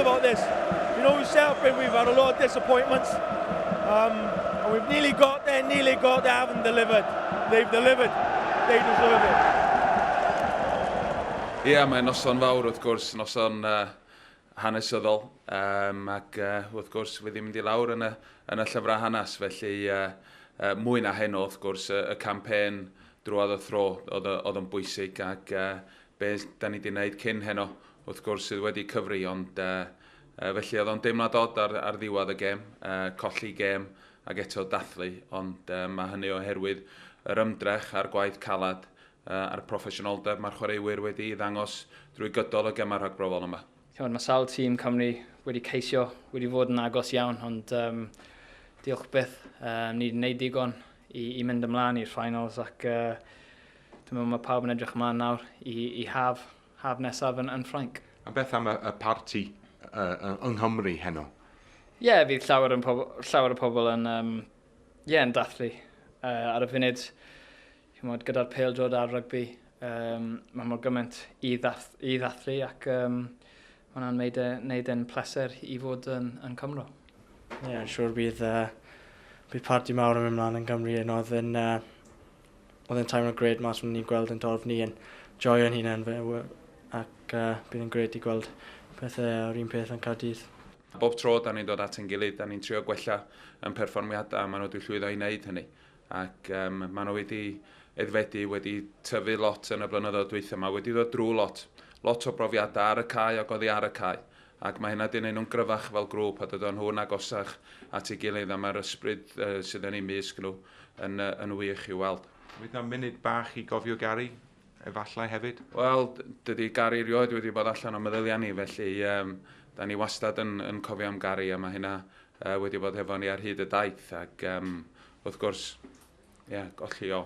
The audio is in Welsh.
about this. You know yourself, we've had a lot of disappointments. And we've nearly got there, haven't delivered. They've delivered. They deserve it. Ie, yeah, mae'n noson fawr wrth gwrs, noson hanesyddol, ac wrth gwrs fydd hi'n mynd i lawr yn y llyfrau hanes, felly mwy na heno wrth gwrs y campaign drwodd y thro oedd yn bwysig, ac be da ni wedi wneud cyn heno wrth gwrs sydd wedi cyfri, ond felly oedd o'n deimlad od ar ddiwedd y gêm, colli gêm ac eto dathlu, ond mae hynny oherwydd yr ymdrech a'r gwaith calad a'r proffesiynoldeb mae'r chwaraewyr wedi ddangos drwy gydol y gemau rhagbrofol yma. Mae sawl tîm Cymru wedi ceisio, wedi fod yn agos iawn, ond diolch byth, ni wedi gwneud digon i mynd ymlaen i'r finals, ac dwi'n meddwl mae pawb yn edrych ymlaen nawr i haf nesaf yn Ffrainc. A beth am y parti yng Nghymru heno? Ie, yeah, fydd llawer o pobl yn, yn dathlu ar y funud. Gyda'r pêl-droed a'r rygbi, mae mor gymaint i ddathlu, ac mae hwnna'n wneud e'n pleser i fod yn Cymro. Ie, yeah, siŵr bydd parti mawr yn mynd mlaen yn Gymru, yn oedd yn teimlo grêt mas o'n ni'n gweld yn dorf ni yn joio'n hunain, ac bydd yn grêt i gweld pethau o'r un peth yn Caerdydd. Bob tro da ni'n dod at ein gilydd, da ni'n trio gwella yn perfformiadau, a maen nhw wedi llwyddo i wneud hynny. Ac maen nhw wedi aeddfedu, wedi tyfu lot yn y blynyddoedd dwytha yma, wedi dod drwy lot o brofiadau ar y cae ac oddi ar y cae. Ac mae hynna wedi gwneud nhw'n gryfach fel grŵp a dod nhw'n agosach at ei gilydd, a mae'r ysbryd sydd yn eu mysg nhw yn wych i'w weld. Fydd 'na munud bach i gofio Gary, efallai hefyd? Wel, dydy Gary erioed wedi bod allan o meddyliau ni, felly da ni wastad yn cofio am Gary, a mae hynna wedi bod efo ni ar hyd y daith, ac wrth gwrs, ie, golli o.